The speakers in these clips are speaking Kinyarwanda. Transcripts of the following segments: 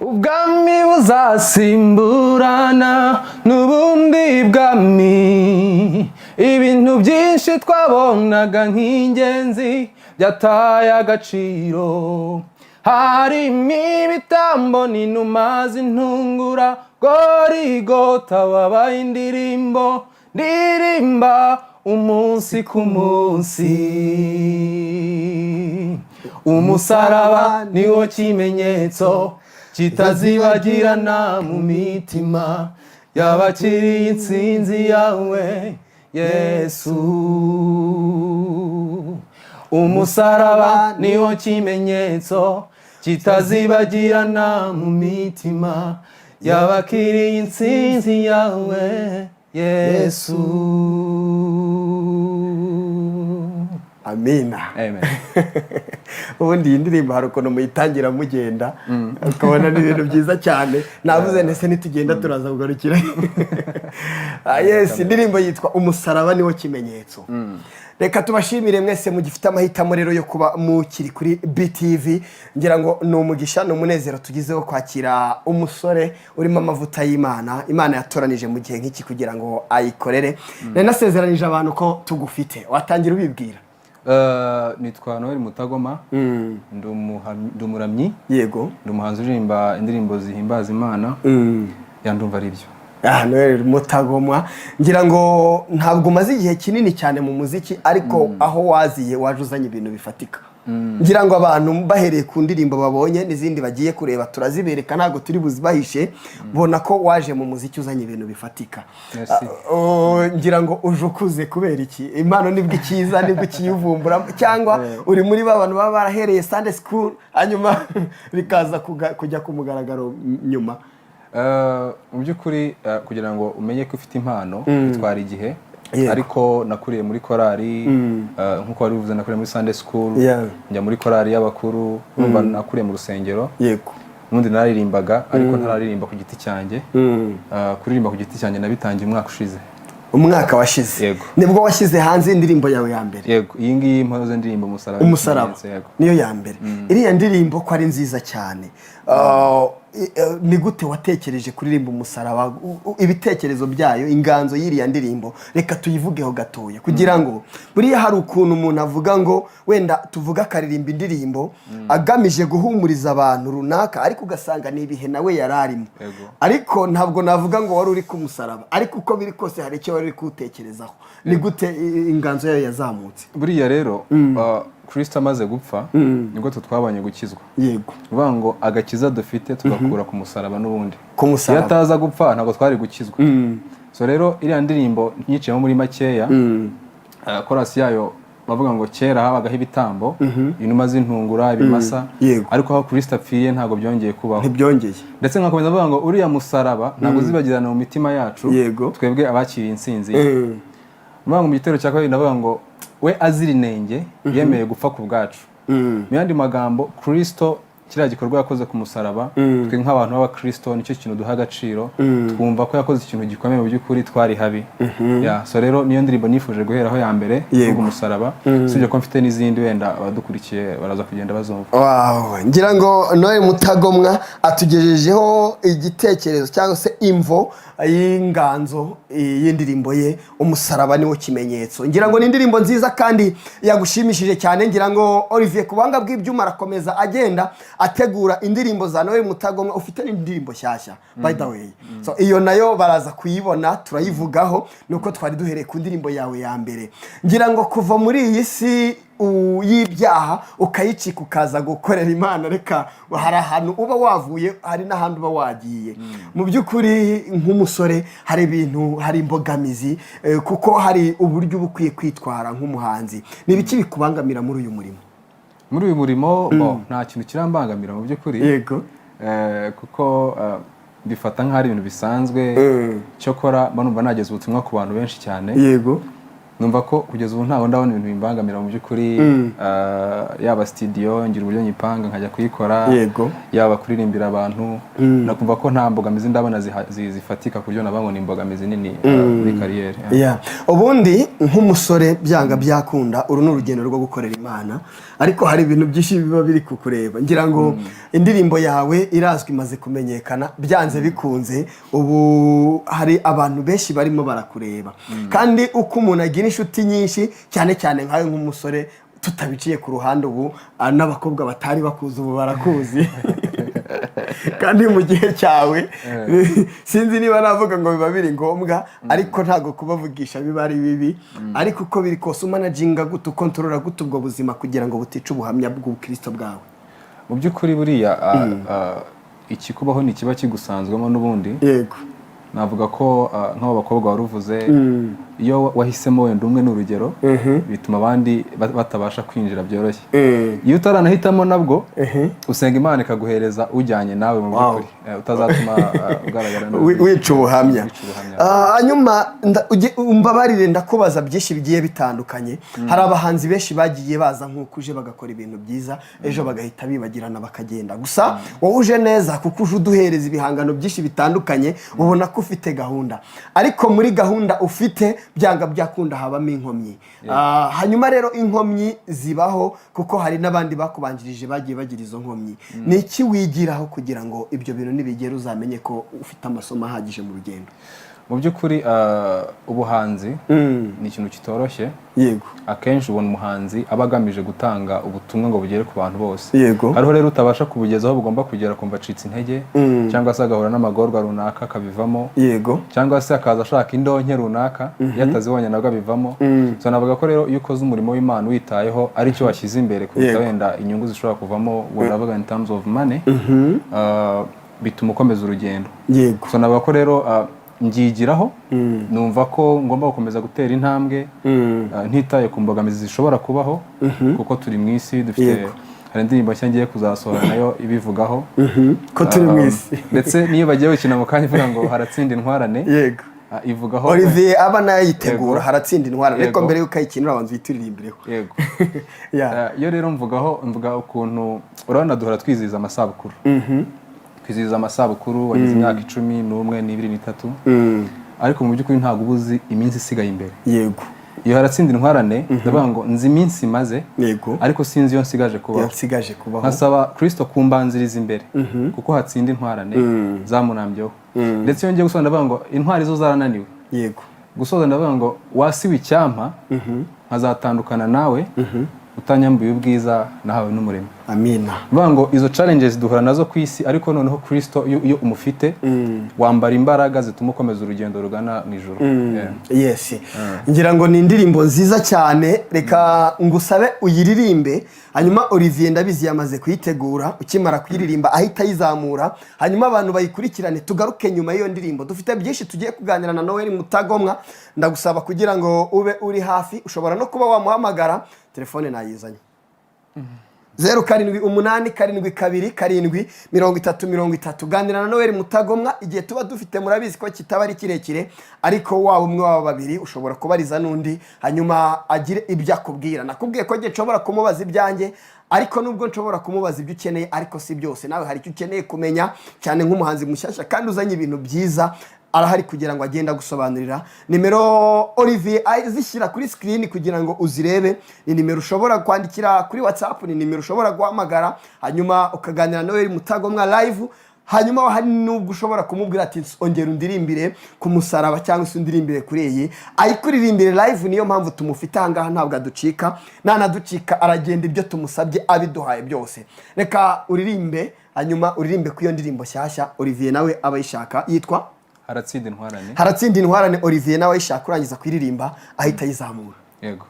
Ubwami buzasimburana n'ubundi bwami. Ibintu byinshi twabonaga nk'ingenzi byataye agaciro, harimo ibitambo n'inuma z'intungura. Gorigota wabaye indirimbo ndirimba umunsi ku munsi. Umusaraba niwo kimenyetso kitazibagirana mu mitima y'abakiriye intsinzi yawe, Yesu. Umusaraba niwo kimenyetso kitazibagirana mu mitima y'abakiriye intsinzi yawe, Yesu. Amina. Amen. Ubundi iyi ndirimbo hari ukuntu muyitangira mugenda, ukabona ni ibintu byiza cyane. Navuze ndetse nitugenda turaza kugarukira. Ah, yes, indirimbo yitwa "Umusaraba niwo kimenyetso". Reka tubashimire mwese mugifite amahitamo rero yo kuba mukiri kuri BTV. Ngira ngo ni umugisha, ni umunezero tugizeho kwakira umusore urimo amavuta y'Imana, Imana yatoranije mu gihe nk'iki kugira ngo ayikorere. Nari nasezeranije abantu ko tugufite, watangira ubibwira. Nitwa Noel Mutagoma, ndi umuramyi, ndi umuhanzi uririmba indirimbo zihimbaza Imana. Yeah, ndumva ari ibyo. Ah, Noel Mutagomwa, ngira ngo ntabwo umaze igihe kinini cyane mu muziki, ariko aho waziye waje uzanye ibintu bifatika. Ngira ngo abantu bahereye ku ndirimbo babonye n'izindi bagiye kureba, turazibereka, ntabwo turi buzibahishe, bona ko waje mu muziki uzanye ibintu bifatika. Merci. Ah, oh, ngira ngo uje ukuze. Kubera iki? Impano nibwo ikiza, nibwo ikiyivumbura, cyangwa uri muri ba bantu baba barahereye Sunday school, hanyuma bikaza kujya ku mugaragaro nyuma? Mu by'ukuri, kugira ngo umenye ko ufite impano bitwara igihe. Ariko nakuriye muri korali, nk'uko wari ubivuze, nakuriye muri Sunday school, njya muri korali y'abakuru. Urumva nakuriye mu rusengero. Ubundi naririmbaga, ariko ntararirimba ku giti cyanjye. Kuririmba ku giti cyanjye nabitangiye umwaka ushize. Umwaka washize? Yego. Nibwo washyize hanze indirimbo yawe ya mbere? Yego, iyi ngiyi mpoze ndirimba, "Umusaraba". "Umusaraba". Ikimenyetso, yego. Niyo ya mbere. Iriya ndirimbo ko ari nziza cyane, ni gute watekereje kuririmba umusaraba? Ibitekerezo byayo, inganzo y'iriya ndirimbo, reka tuyivugeho gatoya, kugira ngo buriya hari ukuntu umuntu avuga ngo wenda tuvuge akaririmba indirimbo agamije guhumuriza abantu runaka, ariko ugasanga ni ibihe nawe yari arimo. Ariko ntabwo navuga ngo wari uri ku musaraba, ariko uko biri kose hari icyo wari uri kuwutekerezaho. Ni gute inganzo yayo yazamutse? Buriya rero, Kristo amaze gupfa nibwo twe twabonye gukizwa. Uvuga ngo agakiza dufite tugakura ku musaraba n'ubundi. Ku musaraba. Iyo ataza gupfa ntabwo twari gukizwa. So rero iriya ndirimbo nyiciyemo muri makeya, chorus yayo bavuga ngo kera habagaho ibitambo, inuma z'intungura, ibimasa, ariko aho Kristo apfiriye ntabwo byongeye kubaho. Ntibyongeye. Ndetse nkakomeza avuga ngo uriya musaraba ntabwo uzibagirana mu mitima yacu, twebwe abakiriye intsinzi ye. Uvuga ngo mu gitero cya kabiri ndavuga ngo we azira inenge yemeye gupfa ku bwacu. Mu yandi magambo, Kristo kiriya gikorwa yakoze ku musaraba, twe nk'abantu b'abakristo nicyo kintu duha agaciro, twumva ko yakoze ikintu gikomeye. Mu by'ukuri twari habi. Yeah, so rero niyo ndirimbo nifuje guheraho ya mbere, kuvuga umusaraba. Usibye ko mfite n'izindi, wenda abadukurikiye baraza kugenda bazumva. Wow, ngira ngo Noel Mutagomwa atugejejeho igitekerezo cyangwa se imvo y'inganzo y'indirimbo ye "Umusaraba niwo kimenyetso". Ngira ngo ni indirimbo nziza kandi yagushimishije cyane. Ngira ngo Olivier ku buhanga bw'ibyuma arakomeza agenda ategura indirimbo za Noel Mutagomwa. Ufite n'indirimbo nshyashya, by the way, so iyo nayo baraza kuyibona, turayivugaho. Nuko twari duhereye ku ndirimbo yawe ya mbere. Ngira ngo kuva muri iyi si y'ibyaha ukayicika ukaza gukorera Imana, reka hari ahantu uba wavuye, hari n'ahandi uba wagiye. Mu by'ukuri nk'umusore hari ibintu, hari imbogamizi, kuko hari uburyo uba ukwiye kwitwara nk'umuhanzi. Ni ibiki bikubangamira muri uyu murimo? Muri uyu murimo bo, nta kintu kirambangamira mu by'ukuri. Kuko mbifata nk'aho ari ibintu bisanzwe. Cyokora mba numva nageza ubutumwa ku bantu benshi cyane. Numva ko kugeza ubu ntabwo ndabona ibintu bimbangamira mu by'ukuri. Yaba studio, ngira uburyo nyipanga nkajya kuyikora, yaba kuririmbira abantu, nakumva ko nta mbogamizi ndabona zifatika ku buryo navuga ngo ni imbogamizi nini muri carrière. Yeah. Yeah. Ubundi nk'umusore, byanga byakunda, uru ni urugendo rwo gukorera Imana, ariko hari ibintu byinshi biba biri kukureba. Ngira ngo indirimbo yawe irazwi, imaze kumenyekana. Byanze bikunze ubu hari abantu benshi barimo barakureba, kandi uko umuntu agira inshuti nyinshi, cyane cyane nkawe nk'umusore, tutabiciye ku ruhande, ubu n'abakobwa batari bakuzi ubu barakuzi. Kandi mu gihe cyawe, sinzi niba navuga ngo biba biri ngombwa, ariko ntabwo kubavugisha biba ari bibi. Ariko uko biri kose, umanaginga gute, ukontorora gute ubwo buzima kugira ngo butica ubuhamya bw'ubukristo bwawe? Mu by'ukuri buriya ikikubaho ni ikiba kigusanzwemo n'ubundi. Navuga ko nk'abo bakobwa wari uvuze, iyo wahisemo wenda umwe, ni urugero, bituma abandi batabasha kwinjira byoroshye. Iyo utaranahitamo nabwo, usenga Imana ikaguhereza ujyanye nawe mu by'ukuri, utazatuma ugaragara nabi. Wica ubuhamya. Wica ubuhamya. Hanyuma umbabarire, ndakubaza byinshi bigiye bitandukanye. Hari abahanzi benshi bagiye baza nk'uko uje, bagakora ibintu byiza, ejo bagahita bibagirana bakagenda. Gusa wowe uje neza, kuko uje uduhereza ibihangano byinshi bitandukanye, ubona ko ufite gahunda. Ariko muri gahunda ufite, byanga byakunda habamo inkomyi. Hanyuma rero inkomyi zibaho kuko hari n'abandi bakubanjirije bagiye bagira izo nkomyi. Ni iki wigiraho kugira ngo ibyo bintu nibigera uzamenye ko ufite amasomo ahagije mu rugendo? Mu by'ukuri ubuhanzi ni ikintu kitoroshye. Akenshi ubona umuhanzi aba agamije gutanga ubutumwa ngo bugere ku bantu bose. Hariho rero utabasha kubugezaho bugomba kugera, kumva acitse intege, cyangwa se agahura n'amagorwa runaka akabivamo, cyangwa se akaza ashaka indonke runaka, iyo atazibonye nabwo abivamo. So navuga ko rero iyo ukoze umurimo w'Imana witayeho, ari cyo washyize imbere kuruta wenda inyungu zishobora kuvamo, ubwo ndavuga in terms of money, bituma ukomeza urugendo. So navuga ko rero mbyigiraho, numva ko ngomba gukomeza gutera intambwe ntitaye ku mbogamizi zishobora kubaho, kuko turi mu isi dufite. Hari indirimbo nshya ngiye kuzasohora nayo ibivugaho. Ko turi mu isi. Ndetse niyo bagiye gukina mu kanya ivuga ngo "Haratsinda intwarane", ivugaho. Olivier aba nayitegura. "Haratsinda intwara", ariko mbere y'uko ayikinira, abanza uyituririmbireho. Yego. Yeah. Iyo rero mvugaho, mvuga ukuntu urabona duhora twizihiza amasabukuru, twizihiza amasabukuru, wagize imyaka 11, 2, 3, ariko mu by'ukuri ntabwo uba uzi iminsi isigaye imbere. Iyo "Haratsinda intwarane", ndavuga ngo nzi iminsi maze, ariko sinzi iyo nsigaje kubaho. Yansigaje kubaho. Nkasaba Kristo kumbanziriza imbere, kuko hatsinda intwarane zamunambyeho. Ndetse iyo ngiye gusoza, ndavuga ngo intwari zo zarananiwe. Gusoza ndavuga ngo wasiwe, icyampa nkazatandukana nawe utanyambuye ubwiza nahawe n'Umuremyi. Amina. Bivuga ngo izo challenges duhura nazo ku isi, ariko noneho Kristo iyo umufite, wambara imbaraga zituma ukomeza urugendo rugana mu ijuru. Yeah. Yes, ngira ngo ni indirimbo nziza cyane. Reka ngusabe uyiririmbe, hanyuma Olivier ndabizi yamaze kuyitegura. Ukimara kuyiririmba ahita ayizamura, hanyuma abantu bayikurikirane. Tugaruke nyuma y'iyo ndirimbo, dufite byinshi tugiye kuganira na Noel Mutagomwa. Ndagusaba kugira ngo ube uri hafi, ushobora no kuba wamuhamagara, telefone nayizanye: 0787 27 30 30. Ganira na Noel Mutagomwa. Igihe tuba dufite murabizi ko kitaba ari kirekire, ariko waba umwe, waba babiri, ushobora kubariza n'undi, hanyuma agire ibyo akubwira. Nakubwiye ko njye nshobora kumubaza ibyanjye, ariko nubwo nshobora kumubaza ibyo ukeneye, ariko si byose. Nawe hari icyo ukeneye kumenya, cyane nk'umuhanzi mushyashya kandi uzanye ibintu byiza, arahari kugira ngo agende agusobanurira. Nimero Olivier azishyira kuri screen kugira ngo uzirebe. Ni nimero ushobora kwandikira kuri WhatsApp, ni nimero ushobora guhamagara, hanyuma ukaganira na Noel Mutagomwa live. Hanyuma hari n'ubwo ushobora kumubwira ati "Ongera undirimbire ku musaraba" cyangwa se "Undirimbire kuri iyi", ayikuririmbire live. Niyo mpamvu tumufite ahangaha, ntabwo aducika, nanaducika aragenda ibyo tumusabye abiduhaye byose. Reka uririmbe, hanyuma uririmbe ku iyo ndirimbo nshyashya. Olivier nawe aba ayishaka, yitwa "Haratsinda intwarane". "Haratsinda intwarane". Olivier nawe ayishaka, urangiza kuyiririmba ahita ayizamura. Yego.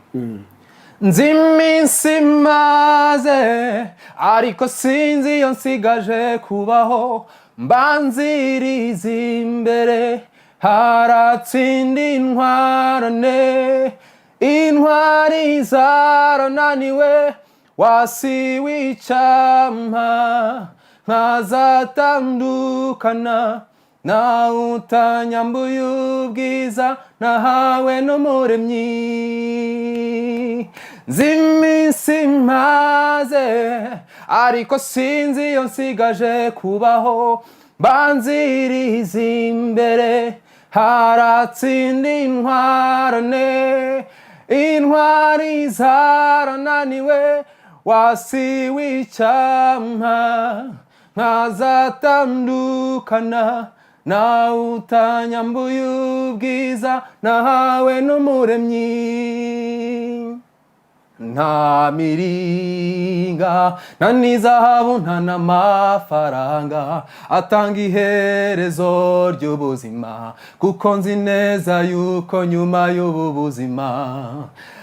Nzi iminsi maze, ariko sinzi iyo nsigaje kubaho. Mbanziriza imbere, haratsinda intwarane. Intwari zarananiwe, wasiwe, icyampa nkazatandukana. Nawe utanyambuye ubwiza nahawe n'Umuremyi. Nzi iminsi maze, ariko sinzi iyo nsigaje kubaho. Mbanziriza imbere, haratsinda intwarane, intwari zarananiwe. Wasiwe icyampa nkazatandukana nawe, utanyambuye ubwiza nahawe n'Umuremyi. Nta miringa, nta n'izahabu, nta n'amafaranga atanga iherezo ry'ubuzima, kuko nzi neza yuko nyuma y'ubu buzima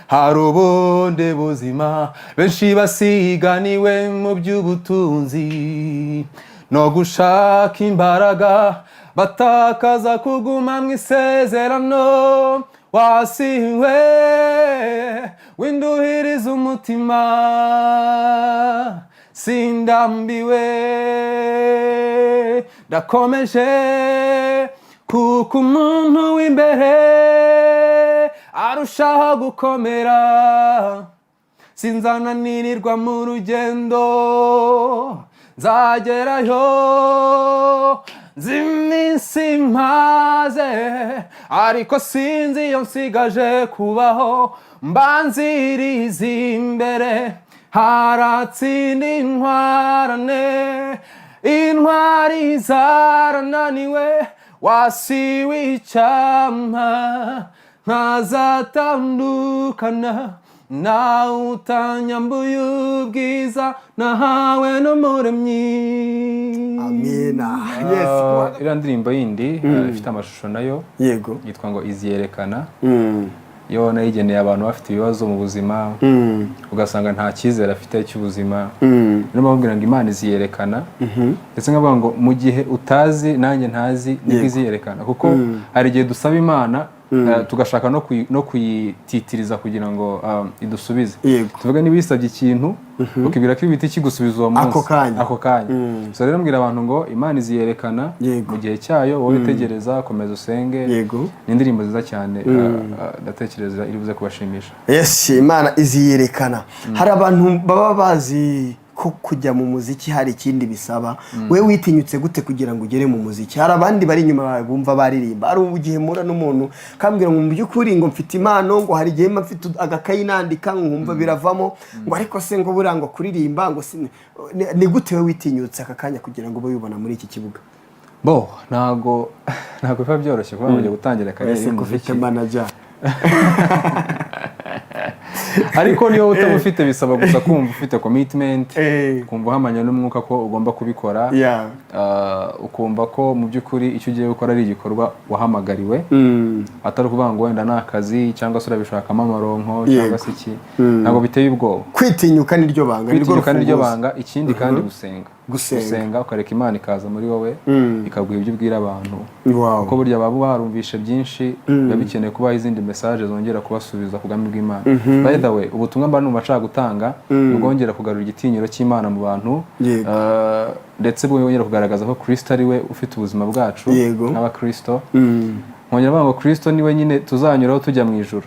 hari ubundi buzima. Benshi basiganiwe mu by'ubutunzi no gushaka imbaraga, batakaza kuguma mu isezerano. Wasiwe winduhiriza umutima, sindambiwe, ndakomeje, kuko umuntu w'imbere arushaho gukomera. Sinzananirirwa mu rugendo, nzagerayo. Nzi iminsi maze, ariko sinzi iyo nsigaje kubaho. Mbanziriza imbere, haratsinda intwarane, intwari zarananiwe. Wasiwe icyampa nkazatandukana nawe, utanyambuye ubwiza nahawe n'Umuremyi. Amina, yes. Iriya ndirimbo yindi ifite amashusho nayo yitwa ngo "Iziyerekana". Yo nayigeneye abantu bafite ibibazo mu buzima, ugasanga nta cyizere afite cy'ubuzima. Niyo mpamvu ngo Imana iziyerekana, ndetse nkavuga ngo mu gihe utazi nanjye ntazi nibwo iziyerekana, kuko hari igihe dusaba Imana tugashaka no kuyititiriza kugira ngo idusubize. Tuvuge niba uyisabye ikintu, ukibwira ko ibiti kigusubiza uwo munsi, Ako kanya. Ako kanya. So rero mbwira abantu ngo Imana iziyerekana mu gihe cyayo. Wowe tegereza, komeza usenge. Ni indirimbo nziza cyane, ndatekereza iri buze kubashimisha. Yes, Imana iziyerekana. Hari abantu baba bazi ko kujya mu muziki hari ikindi bisaba. We witinyutse gute kugira ngo ugere mu muziki? Hari abandi bari inyuma bawe bumva baririmba. Hari igihe mpura n'umuntu kambwira ngo mu by'ukuri ngo mfite impano, ngo hari igihe mba mfite agakayi nandika, ngo nkumva biravamo, ngo ariko se ngo buriya ngo kuririmba ngo ni gute we witinyutse aka kanya kugira ngo ube wibona muri iki kibuga? Bo ntabwo biba byoroshye kuba ngo gutangira career Ese ko ufite y'umuziki. manager? Ariko niyo utaba ufite, bisaba gusa kumva ufite commitment, kumva uhamanya n'umwuka ko ugomba kubikora, ukumva ko mu by'ukuri icyo ugiye gukora ari igikorwa wahamagariwe, atari ukuvuga ngo wenda ni akazi cyangwa se urabishakamo amaronko cyangwa se iki. Ntabwo biteye ubwoba. Kwitinyuka niryo banga, nirwo Kwitinyuka niryo rufunguzo. banga. Ikindi kandi, gusenga. Gusenga. Ukareka Imana ikaza muri wowe, ikaguha ibyo ubwira abantu, kuko burya baba barumvishe byinshi, biba bikeneye kubaha izindi message zongera kubasubiza ku bwami bw'Imana. By the way, ubutumwa mba numva nshaka gutanga bwongera kugarura igitinyiro cy'Imana mu bantu, ndetse bwongera kugaragaza ko Kristo ari we ufite ubuzima bwacu nk'abakristo. Nkongera mvuga ngo Kristo niwe nyine tuzanyuraho tujya mu ijuru.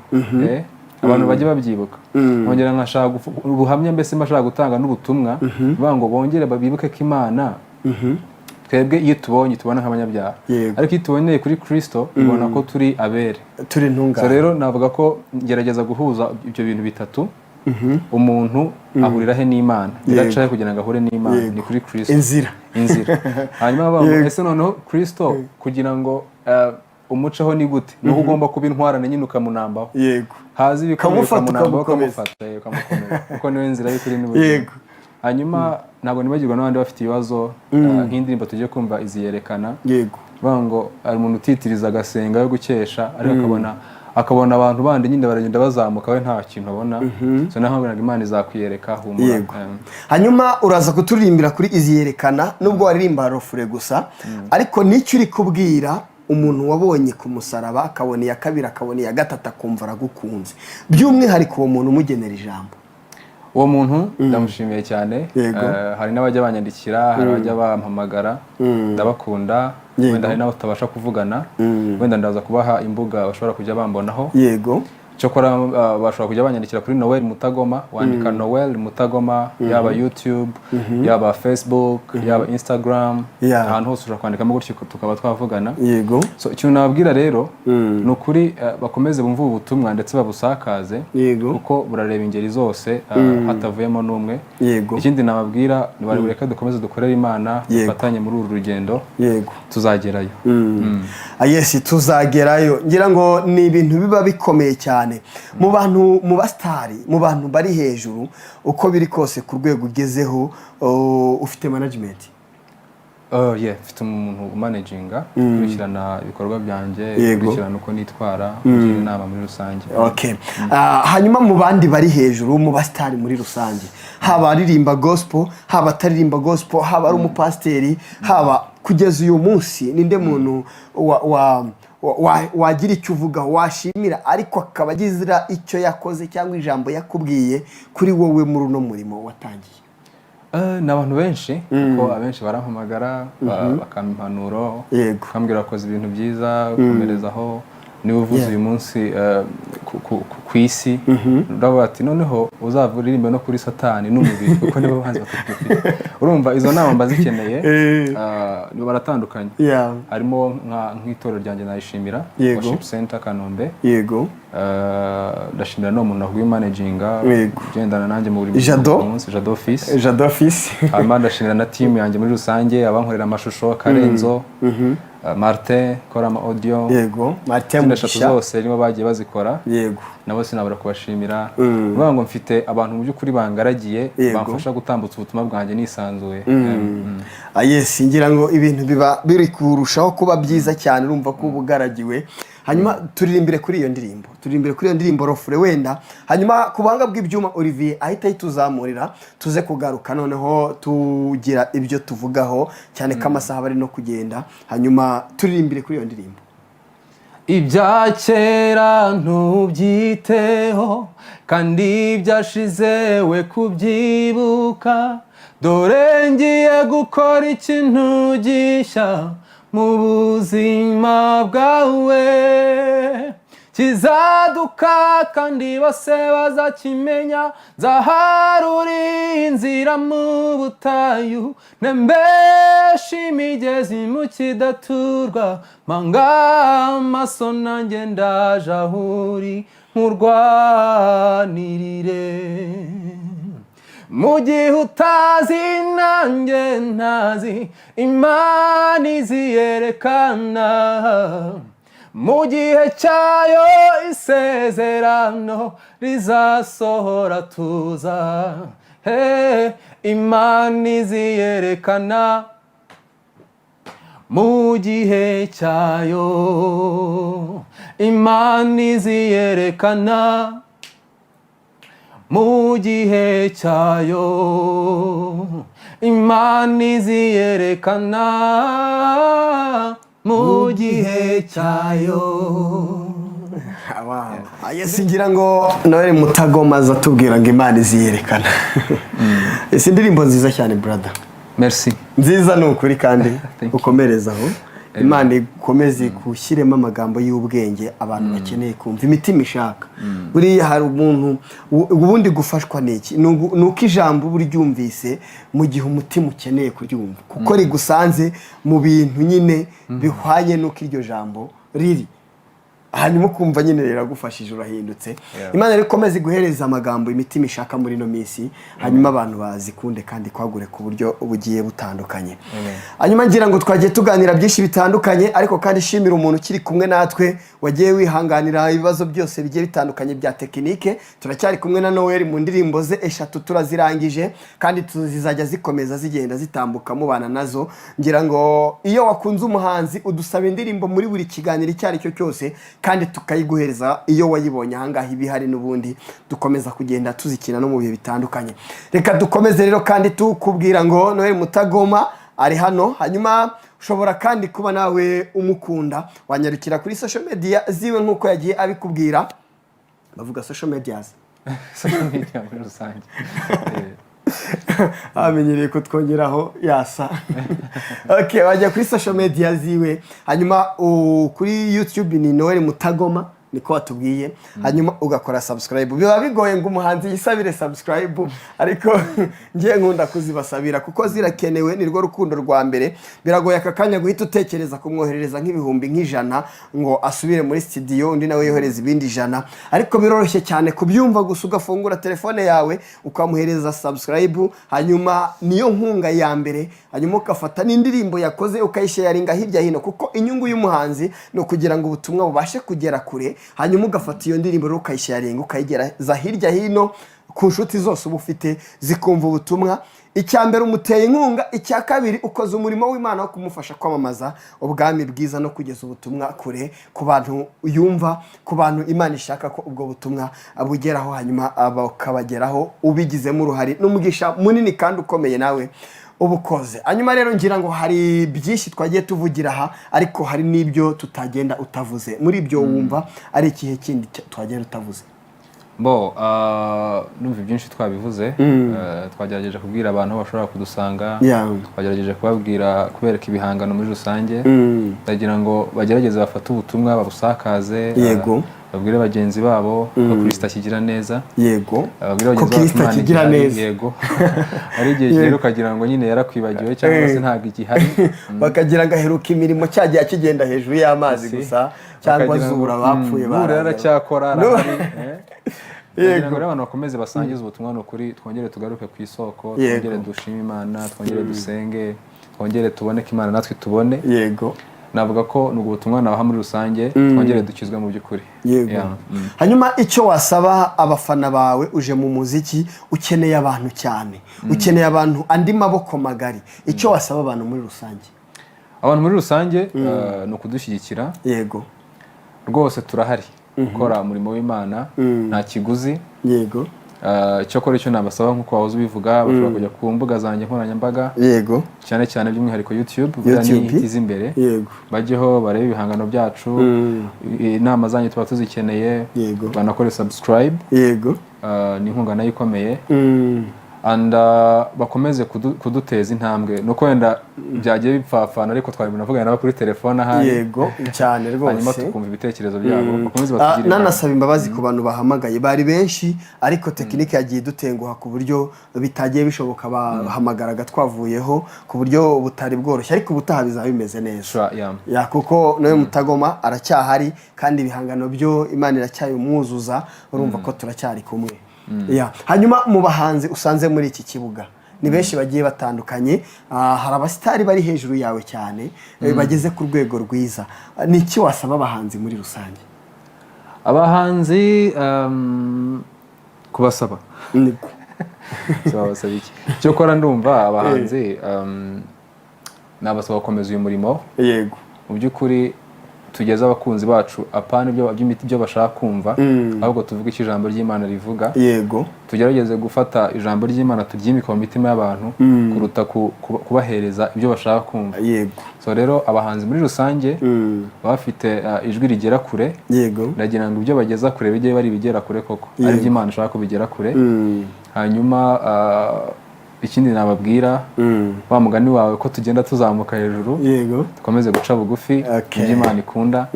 Abantu bajye babyibuka. Nkongera nkashaka ubuhamya, mbese mba nshaka gutanga n'ubutumwa mvuga ngo bongere bibuke ko Imana twebwe iyo tubonye tubona nk'abanyabyaha, ariko iyo tuboneye kuri Kristo ibona ko turi abere, turi so intungane. Rero navuga ko ngerageza guhuza ibyo bintu bitatu. Umuntu ahurira he n'Imana? Biraca he kugira ngo ahure n'Imana? Ni kuri Kristo. Inzira. Inzira. Hanyuma bavuga ngo ese noneho Kristo kugira ngo umuceho ni gute? Ni uko ugomba kuba intwarane nyine, ukamunambaho, haza ibikomeye Ukamufata, ukamunambaho, ukamukomeza. ukamufata, ukamukomeza, kuko niwe nzira y'ukuri n'ubugingo. Hanyuma ntabwo nibagirwa n'abandi bafite ibibazo, nk'indirimbo tugiye kumva "Iziyerekana", bavuga ngo hari umuntu utitiriza agasenga yo gukesha, ariko akabona abantu bandi nyine baragenda bazamuka, we nta kintu abona. So naho ngo Imana izakwiyereka, humura. Hanyuma uraza kuturirimbira kuri "Iziyerekana", nubwo waririmba refrain gusa, ariko nicyo uri kubwira umuntu wabonye ku musaraba, akabona iya kabiri, akabona iya gatatu, akumva aragukunze, by'umwihariko uwo muntu umugenera ijambo. Uwo muntu ndamushimiye cyane. Hari n'abajya banyandikira, hari abajya bampamagara, ndabakunda. Wenda hari n'abo tutabasha kuvugana, wenda ndaza kubaha imbuga bashobora kujya bambonaho. Cyokora bashobora kujya banyandikira kuri Noel Mutagoma. Wandika Noel Mutagoma, yaba YouTube, yaba Facebook, yaba Instagram, ahantu hose ushobora kwandikamo gutyo tukaba twavugana. So ikintu nababwira rero ni ukuri, bakomeze bumve ubu butumwa ndetse babusakaze, kuko burareba ingeri zose, hatavuyemo n'umwe. Ikindi nababwira ni reka dukomeze dukorere Imana, dufatanye muri uru rugendo, tuzagerayo. Ah, yes, tuzagerayo. Ngira ngo ni ibintu biba bikomeye cyane mu bantu, mu basitari, mu bantu bari hejuru. Uko biri kose, ku rwego ugezeho, oh, ufite management? Oh, yeah, mfite umuntu umanaginga, ukurikirana ibikorwa byanjye, ukurikirana uko nitwara, ugira inama muri rusange. Okay. Ah, hanyuma mu bandi bari hejuru, mu basitari muri rusange, haba aririmba gospel, haba ataririmba gospel, haba ari umupasiteri, haba kugeza uyu munsi, ninde muntu wagira icyo uvuga, washimira, ariko akaba agira icyo yakoze cyangwa ijambo yakubwiye kuri wowe muri uno murimo watangiye? Ni abantu benshi, kuko abenshi barampamagara, bakampa impanuro, bakambwira wakoze ibintu byiza, komerezaho, niba uvuze uyu munsi ku isi. Uravuga ati noneho uzava uririmbe no kuri Satani n'umubiri, kuko nibo banzi batatu. Urumva izo nama mba zikeneye. Baratandukanye. Harimo nk'itorero ryanjye nayishimira, Worship Center Kanombe. Ndashimira n'uwo muntu nahuye managinga, ugendana nanjye mu buri Jado. munsi, Jado Fils. Jado Fils. Hanyuma ndashimira na team yanjye muri rusange, abankorera amashusho, Karenzo, Martin kora ama audio. Yego, Martin Itsinda eshatu Mugisha. zose nibo bagiye bazikora. Nabo sinabura kubashimira. Kuvuga ngo mfite abantu mu by'ukuri bangaragiye, bamfasha gutambutsa ubutumwa bwanjye nisanzuye. Ah, yes, ngira ngo ibintu biba biri kurushaho kuba byiza cyane, urumva ko uba ugaragiwe. Hanyuma turirimbire kuri iyo ndirimbo, turirimbire kuri iyo ndirimbo refrain wenda, hanyuma ku buhanga bw'ibyuma Olivier ahita ayituzamurira, tuze kugaruka noneho tugira ibyo tuvugaho, cyane ko amasaha bari no kugenda. Hanyuma turirimbire kuri iyo ndirimbo. Ibya kera ntubyiteho, kandi ibyashize we kubyibuka. Dore ngiye gukora ikintu gishya mu buzima bwawe, kizaduka kandi bose bazakimenya. Nzaharura inzira mu butayu, ntembesha imigezi mu kidaturwa. Mpanga amaso, nanjye ndaje aho uri, nkurwanirire. Mu gihe utazi nanjye ntazi, Imana iziyerekana mu gihe cyayo. Isezerano rizasohora, tuza. Hey, Imana iziyerekana mu gihe cyayo. Imana iziyerekana mu gihe cyayo. Imana iziyerekana mu gihe cyayo. Yes, ngira ngo Noel Mutagoma aza atubwira ngo Imana iziyerekana. Isi indirimbo nziza cyane, brother. Merci. Nziza ni ukuri, kandi Thank you. ukomereza aho. Imana ikomeze gushyiremo amagambo y'ubwenge abantu bakeneye kumva, imitima ishaka. Buriya hari umuntu ubundi gufashwa ni iki? Ni uko ijambo uba uryumvise mu gihe umutima ukeneye kuryumva, kuko rigusanze mu bintu nyine bihwanye n'uko iryo jambo riri, hanyuma ukumva nyine riragufashije, urahindutse. Imana rero ikomeze iguhereza amagambo imitima ishaka muri ino minsi, hanyuma abantu bazikunde kandi kwagure ku buryo bugiye butandukanye. Hanyuma ngira ngo twagiye tuganira byinshi bitandukanye, ariko kandi shimira umuntu ukiri kumwe natwe, wagiye wihanganira ibibazo byose bigiye bitandukanye bya tekinike. Turacyari kumwe na Noel mu ndirimbo ze eshatu, turazirangije kandi zizajya zikomeza zigenda zitambuka mubana nazo. Ngira ngo iyo wakunze umuhanzi udusaba indirimbo muri buri kiganiro icyo ari cyo cyose, kandi tukayiguhereza iyo wayibonye ahangaha iba ihari. N'ubundi dukomeza kugenda tuzikina no mu bihe bitandukanye. Reka dukomeze rero kandi tukubwira ngo Noel Mutagoma ari hano. Hanyuma ushobora kandi kuba nawe umukunda, wanyarukira kuri social media ziwe nk'uko yagiye abikubwira. Bavuga social medias. Social media muri rusange. Bamenyereye ko twongeraho yasa. Okay, wajya kuri social media ziwe, hanyuma kuri YouTube ni Noel Mutagoma, niko watubwiye, hanyuma ugakora subscribe. Biba bigoye ngo umuhanzi yisabire subscribe, ariko ngiye nkunda kuzibasabira kuko zirakenewe, ni rwo rukundo rwa mbere. Biragoye aka kanya guhita utekereza kumwoherereza nk'ibihumbi nk'ijana ngo asubire muri studio, undi nawe yohereza ibindi 100, ariko biroroshye cyane kubyumva gusa ugafungura telefone yawe ukamuhereza subscribe, hanyuma niyo nkunga ya mbere, hanyuma ugafata n'indirimbo yakoze ukayisharinga hirya hino, kuko inyungu y'umuhanzi ni ukugira ngo ubutumwa bubashe kugera kure. Hanyuma ugafata iyo ndirimbo rero ukayisharinga, ukayigereza hirya hino ku nshuti zose uba ufite, zikumva ubutumwa. Icya mbere umuteye inkunga, icya kabiri ukoze umurimo w'Imana wo kumufasha kwamamaza ubwami bwiza no kugeza ubutumwa kure ku bantu yumva, ku bantu Imana ishaka ko ubwo butumwa bugeraho, hanyuma bakabageraho ubigizemo uruhare. Ni umugisha munini kandi ukomeye nawe ubukoze. Hanyuma rero ngira ngo hari byinshi twagiye tuvugira aha, ariko hari n'ibyo tutagenda utavuze. Muri ibyo wumva ari ikihe kindi twagenda utavuze? Bo, numva ibyinshi twabivuze. Twagerageje kubwira abantu aho bashobora kudusanga, twagerageje kubabwira, kubereka ibihangano muri rusange. Ndagira ngo bagerageze bafate ubutumwa babusakaze, babwire bagenzi babo ko Kristo akigira neza. Babwire Ko bagenzi babo Kristo Imana akigira igihari. neza. Yego, hari igihe kigera ukagira ngo nyine yarakwibagiwe cyangwa se ntabwo igihari. Bakagira ngo aheruka imirimo cyagiye akigenda hejuru y'amazi Si. gusa, cyangwa Bakagira ngo, azura abapfuye. n'ubu rero Baraza. aracyakora, arahari, eh. Ndagira ngo rero abantu bakomeze basangize ubutumwa. Ni ukuri, twongere tugaruke ku isoko, twongere dushime Imana, twongere dusenge, twongere tubone ko Imana natwe tubone. Navuga ko ni ubwo butumwa nabaha muri rusange, twongere dukizwe mu by'ukuri. Yeah. Hanyuma icyo wasaba abafana bawe, uje mu muziki ukeneye abantu cyane, ukeneye abantu, andi maboko magari, icyo wasaba abantu muri rusange? Abantu muri rusange, ni ukudushyigikira. Rwose turahari gukora umurimo w'Imana nta kiguzi. Cyokora icyo nabasaba, nk'uko wahoze ubivuga, bashobora kujya ku mbuga zanjye nkoranyambaga, cyane cyane by'umwihariko YouTube, buriya niyo YouTube. iza imbere. Bajyeho barebe ibihangano byacu, inama zanyu tuba tuzikeneye. Banakore subscribe. Ni inkunga nayo ikomeye. And bakomeze kuduteza intambwe. Nuko wenda byagiye bipfapfana, ariko twari binavugana nabo kuri telefone ahari, Yego, cyane hanyuma rwose. tukumva ibitekerezo byabo, bakomeze batugire inama. Nanasaba imbabazi ku bantu bahamagaye, bari benshi, ariko tekinike yagiye idutenguha ku buryo bitagiye bishoboka. Bahamagaraga twavuyeho ku buryo butari bworoshye, ariko ubutaha bizaba bimeze neza. Sure, yeah. Ya, kuko nawe Mutagoma aracyahari kandi ibihangano byo Imana iracyabimwuzuza, urumva ko turacyari kumwe. Ya. Hanyuma mu bahanzi usanze muri iki kibuga ni benshi bagiye batandukanye, hari abasitari bari hejuru yawe cyane, bageze ku rwego rwiza. Ni iki wasaba abahanzi muri rusange? Abahanzi, kubasaba, Niko. So babasaba iki? Cyokora ndumva abahanzi, nabasaba gukomeza uyu murimo. Mu by'ukuri tugeze abakunzi bacu, apana ibyo by'imiti ibyo bashaka kumva, ahubwo tuvuge icyo ijambo ry'Imana rivuga. Tugerageze gufata ijambo ry'Imana turyimike mu mitima y'abantu kuruta kubahereza ibyo bashaka kumva. So rero abahanzi muri rusange baba bafite ijwi rigera kure. Ndagira ngo ibyo bageza kure bijye bari ibigera kure koko, ari ibyo Imana ishaka ko bigera kure. Hanyuma ikindi nababwira, wa mugani wawe ko tugenda tuzamuka hejuru, dukomeze guca bugufi, ibyo Imana ikunda.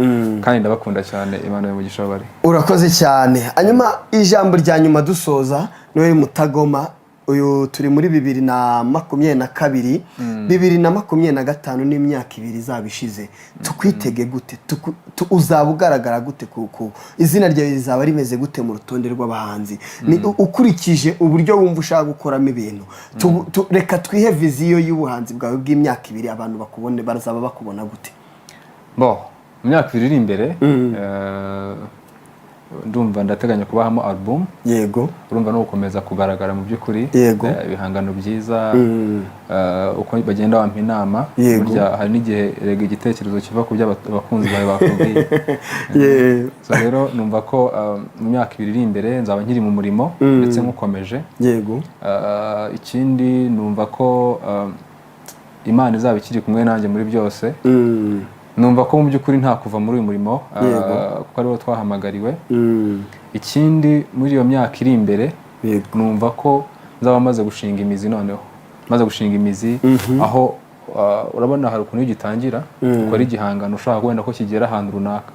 Kandi ndabakunda cyane, Imana y'umugisha bari. Urakoze cyane. Hanyuma ijambo rya nyuma dusoza, Noel Mutagoma, uyu turi muri 2022, 2025 n'imyaka 2 izaba ishize, tukwitege gute? Uzaba ugaragara gute? Ku izina ryawe rizaba rimeze gute mu rutonde rw'abahanzi? Ni ukurikije uburyo wumva ushaka gukoramo ibintu, reka twihe vision y'ubuhanzi bwawe bw'imyaka 2, abantu bakubone, bazaba bakubona gute? Bo, mu myaka 2 iri imbere, ndumva ndateganya kubahamo album. Urumva no gukomeza kugaragara mu by'ukuri. Ibihangano byiza, uko bagenda bampa inama. Burya hari n'igihe erega igitekerezo kiva ku byo abakunzi bawe bakubwiye. So rero numva ko mu myaka 2 iri imbere nzaba nkiri mu murimo ndetse nkukomeje. Ikindi numva ko Imana izaba ikiri kumwe nanjye muri byose. Numva ko mu by'ukuri nta kuva muri uyu murimo, kuko ariwo twahamagariwe. Ikindi, muri iyo myaka iri imbere, numva ko nzaba maze gushinga imizi, noneho maze gushinga imizi aho urabona hari ukuntu iyo ugitangira ukora igihangano ushaka wenda ko kigera ahantu runaka,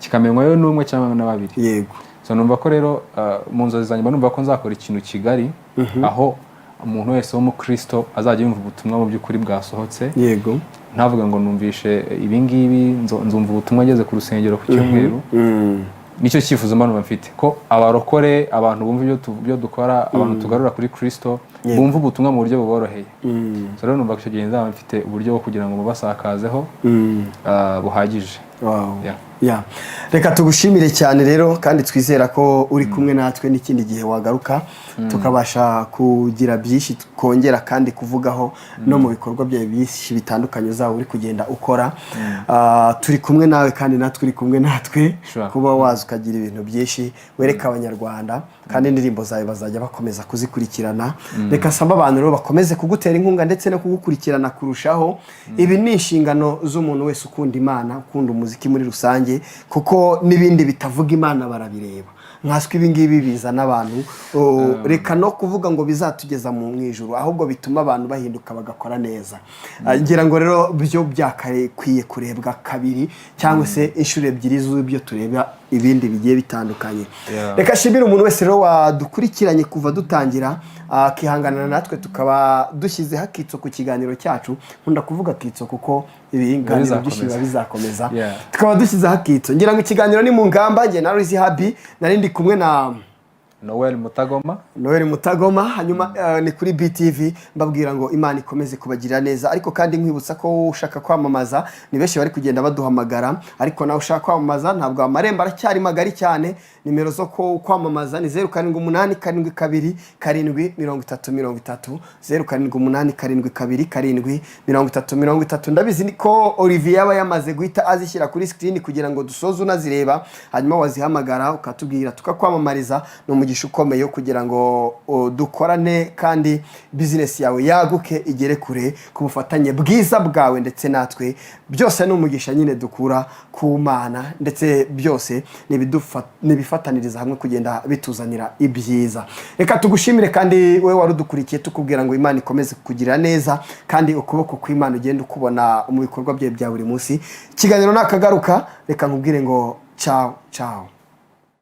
kikamenywayo n'umwe cyangwa na babiri. So numva ko rero mu nzozi zanjye mba numva ko nzakora ikintu kigari, aho umuntu wese w'umukristo azajya yumva ubutumwa mu by'ukuri bwasohotse, ntavuga ngo numvishe ibingibi, nzumva ubutumwa ngeze ku rusengero ku cyumweru. Nicyo cyifuzo mba numva mfite, ko abarokore, abantu bumva ibyo dukora, abantu tugarura kuri Kristo, bumva ubutumwa mu buryo buboroheye. So rero numva ko icyo gihe nzaba mfite uburyo bwo kugira ngo mubasakazeho buhagije. Yeah. Yeah. Reka tugushimire cyane rero, kandi twizera ko uri kumwe natwe n'ikindi gihe wagaruka, tukabasha kugira byinshi twongera kandi kuvugaho no mu bikorwa byawe byinshi bitandukanye uzaba uri kugenda ukora. Turi kumwe nawe kandi natwe uri kumwe natwe, kuba waza ukagira ibintu byinshi wereka Abanyarwanda, kandi indirimbo zawe bazajya bakomeza kuzikurikirana. Reka nsaba abantu rero bakomeze kugutera inkunga ndetse no kugukurikirana kurushaho. Ibi ni inshingano z'umuntu wese ukunda Imana, ukunda umuziki muri rusange, kuko n'ibindi bitavuga Imana barabireba, nkaswe ibi ngibi bizana abantu. Oh, reka no kuvuga ngo bizatugeza mu ijuru, ahubwo bituma abantu bahinduka bagakora neza. Ngira ngo rero byo byakwiye kurebwa kabiri cyangwa se inshuro ebyiri z'ibyo tureba ibindi bigiye bitandukanye. Reka shimire umuntu wese rero wadukurikiranye kuva dutangira, akihanganana natwe tukaba dushyizeho akitso ku kiganiro cyacu. Nkunda kuvuga akitso kuko ibiganiro byinshi biba bizakomeza. Tukaba dushyizeho akitso. Ngira ngo ikiganiro ni Mu Ngamba. Njye na Rizzi Habi, nari ndi kumwe na Noel Mutagoma. Noel Mutagoma. Hanyuma ni kuri BTV. Mbabwira ngo Imana ikomeze kubagirira neza, ariko kandi nkwibutsa ko ushaka kwamamaza, ni benshi bari kugenda baduhamagara, ariko nawe ushaka kwamamaza, ntabwo amarembo aracyari magari cyane. Nimero zo kwamamaza ni 0787273030, 0787273030. Ndabizi ni ko Olivier yaba yamaze guhita azishyira kuri screen kugira ngo dusoze unazireba, hanyuma wazihamagara ukatubwira tukakwamamariza. Ni umugisha ukomeye wo kugira ngo dukorane kandi bizinesi yawe yaguke igere kure ku bufatanye bwiza bwawe ndetse natwe. Byose ni umugisha nyine dukura ku Mana, ndetse byose ni ibifataniriza hamwe kugenda bituzanira ibyiza. Reka tugushimire kandi wowe wari udukurikiye, tukubwira ngo Imana ikomeze kukugirira neza, kandi ukuboko kw'Imana ugenda ukubona mu bikorwa byawe bya buri munsi. Ikiganiro nakagaruka. Reka nkubwire ngo ciao ciao.